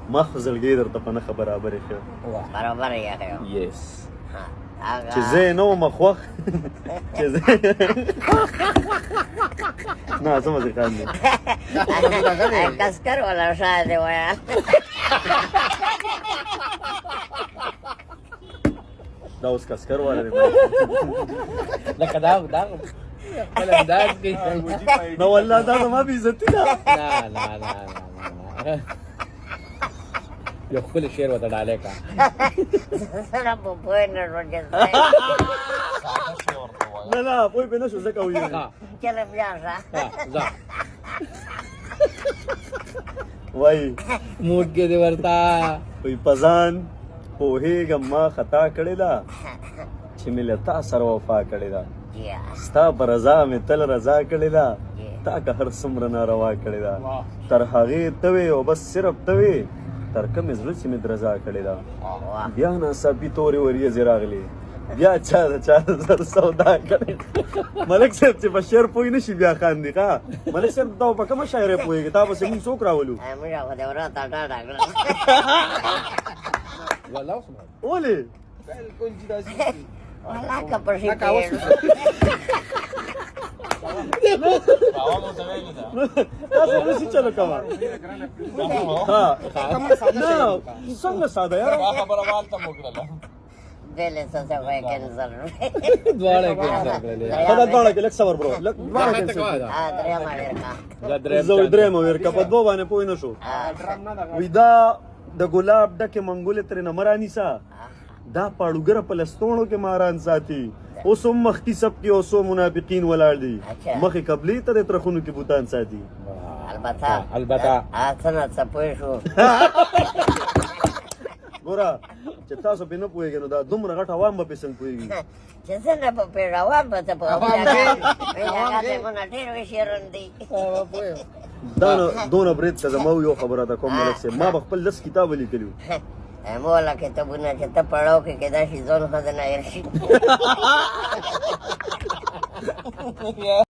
ما خو زړګی درته په نښه برابرې ښه برابر یې ښه یس چې زه نه وم خوښ چې زه نه څه مزه کاندي کسکر ولا شاه دی ویا. دا اوس کسکر والا دی. لکه دا خپل انداز کې. نو والله دا زما بې عزتي ده. نه نه نه نه، یو خپل شعر ورته ډالۍ کا. سره په پوه نه شو چې نه نه، پوه پې نه شو ځکه ویل. چله بیا شه ځه وای موډ کې دی ورته. وای په ځان پوهېږم ما خطا کړې ده چې مې له تا سره وفا کړې ده، ستا په رضا مې تل رضا کړې ده، تا که هر څومره ناروا کړې ده، تر هغې ته وې او بس صرف ته وې تر کومې زړه چې مې درزا کړې ده. بیا ناڅاپي تورې وریځې راغلې، بیا چا د چا د زر سودا کړې. ملک صاحب چې په شعر پوه نه شي بیا خاندي. ښه ملک صاحب، تا په کومه شاعرۍ پوهېږې؟ تا پسې موږ څوک راولو؟ موږ خو د وره ته ډاډه کړه. ولې؟ بالکل چې داسې ولا که په شي. تاسو نو څه چلو کوه؟ ها نه، څنګه ساده یار خبره والته مو کړله. بلې څه څه وایي؟ کینسل. دواړه کینسل کړلې. دا دواړه کې لږ صبر برو، لږ دواړه کینسل. ها، درېیمه ورکا. زه درېیمه ورکا، په دوه باندې پوه نه شو. وی دا د ګلاب ډکې منګولې ترې نه مه رانیسه، دا پاړوګره په لستوڼو کې ماران ساتي. اوس هم مخکي سب کې او څو منافقین ولاړ دي، مخې قبلې ته د ترخونو کې بوتان ساتي. البته البته څه نه څه پوه شو. ګوره چې تاسو پې نه پوهېږئ نو دا دومره غټ عوام به پې څنګه پوهېږي؟ چې څه نه په پېړوم به ته په ډېر وشیرون دي. دا نو دونه برید که زما یو خبره ده کوم ملک صاحب، ما به خپل 10 کتابه لیکلي وو. مولا کتابونه چې ته پړاو کې کېدای شي ځان ښځه نه هېر شي.